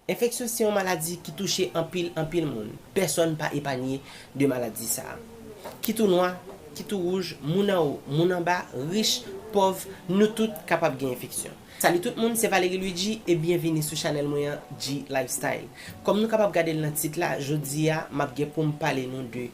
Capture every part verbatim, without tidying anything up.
Enfeksyon se yon maladi ki touche anpil, anpil moun. Pèsòn pa epanye de maladi sa a. Kit ou nwa, kit ou wouj, moun anwo, moun anba, rich, pòv, nou tout kapab gen enfeksyon. Salut tout moun, se Valery Luigi e byenvini sou chanèl mwen an, G Lifestyle. Kòm nou kapab gade l nan tit la, jodi a m ap gen pou m pale nou de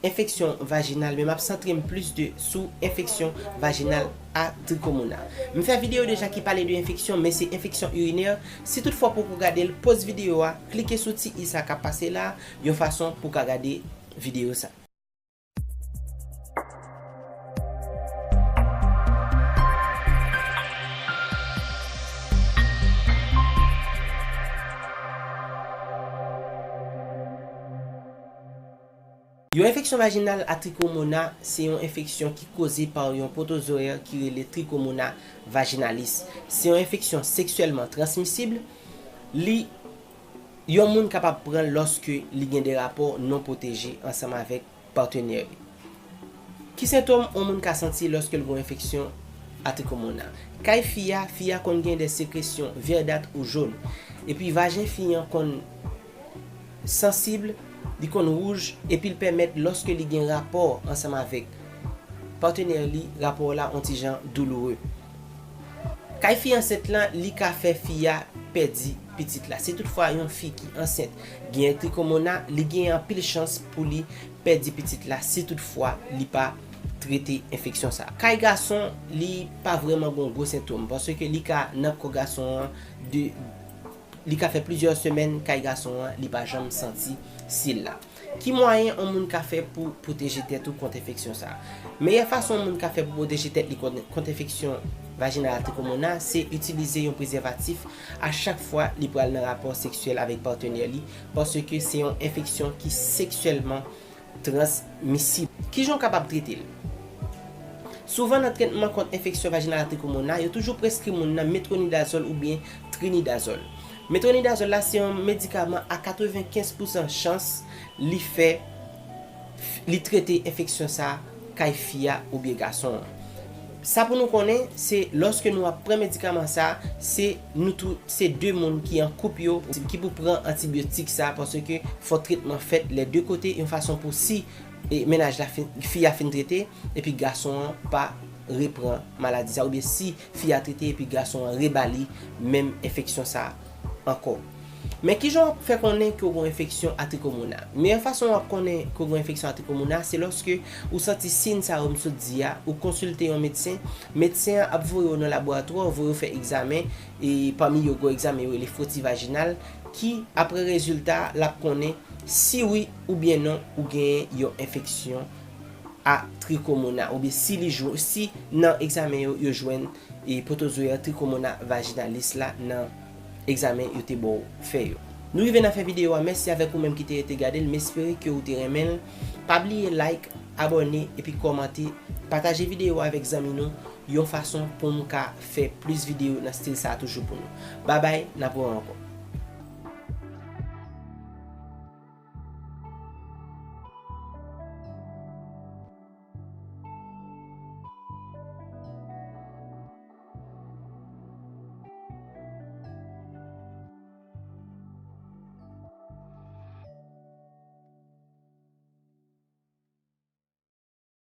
enfeksyon vajinal, men m ap santre m plis de sou enfeksyon vajinal a trikomona. M fè videyo deja ki pale de enfeksyon, men se enfeksyon irinè. Si toutfwa w poko gade l, poz videyo a, klike sou ti i sa k ap pase la, yon fason pou w ka gade videyo sa. Yon enfeksyon vajinal a trikomona se yon enfeksyon ki koze pa yon pwotozoè ki rele trikomona vajinalis. Se yon enfeksyon seksyèlman transmisib. Li, yon moun kapab pran l lòske li gen de rapò non pwoteje ansanm avèk patnè li. Ki sentòm yon moun ka santi lòske l gen enfeksyon a trikomona? Kay fi a, fi a konn gen de sekresyon vèdat ou jòn. Epi vajen fi an konn sansib, li konn wouj, epi l pèmèt lòske li gen rapò ansanm avèk patnè li, rapò la on ti jan douloure. Kay fi ansent lan, li ka fè fi a pèdi pitit la. Si toutfwa yon fi ki ansent gen trikomona, li gen anpil chans pou li pèdi pitit la si toutfwa li pa trete enfeksyon sa. Kay gason, li pa vrèman gon gwo sentòm, paske li ka nan kò gason an de, li ka fè plizyè semèn kay gason an, li pa janm santi sil la. Ki mwayen yon moun ka fè pou pwoteje tèt ou kont enfeksyon sa? Meyè fason yon moun ka fè pou pwoteje tèt li kont, kont enfeksyon vajinal a trikomona, se itilize yon prezèvatif a chak fwa li pral nan rapò seksyèl avèk patnè li, paske se yon enfeksyon ki seksyèlman transmisib. Kijan w kapab trete l? Souvan nan tretman kont enfeksyon vajinal a trikomona, yo toujou preskri moun nan metronidazòl oubyen trinidazòl. Metronidazòl la se yon medikaman a katrevenkenz pousan chans li fè, li trete enfeksyon sa kay fi a oubyen gason an. Sa pou nou konnen, se lòske nou ap pran medikaman sa, se nou tou, se de moun ki an koup yo ki pou pran antibyotik sa, paske fò tretman fèt lè de kote, yon fason pou si, e, mennaj la fin, fi a fin trete, epi gason an pa repran maladi sa, oubyen si fi a trete epi gason an reba li menm enfeksyon sa ankò. Men kijan w ap fè konnen ke w gen enfeksyon a trikomona? Meyè fason w ap konnen ke w gen enfeksyon a trikomona, se lòske ou santi siy sa yo m sot di a, ou konsilte yon medsen, medsen an ap voye w nan laboratwa, voye w fè egzamen, e pami yo gwo egzamen yo rele fwoti vajinal, ki apre rezilta l ap konnen si wi oubyen non ou genyen yon enfeksyon a trikomona, oubyen si li jwe, si nan egzamen yo, yo jwenn, e, pwotozoè trikomona vajinalis la nan egzamen yo te ba w fè yo. Nou rive nan fen videyo a, mèsi avèk ou menm ki te rete gade l, m espere ke ou te renmen l. Pa bliye like, abòne, epi kòmante, pataje videyo a avèk zanmi nou, yon fason pou m ka fè plis videyo nan stil sa a toujou pou nou. Babay, n ap wè ankò.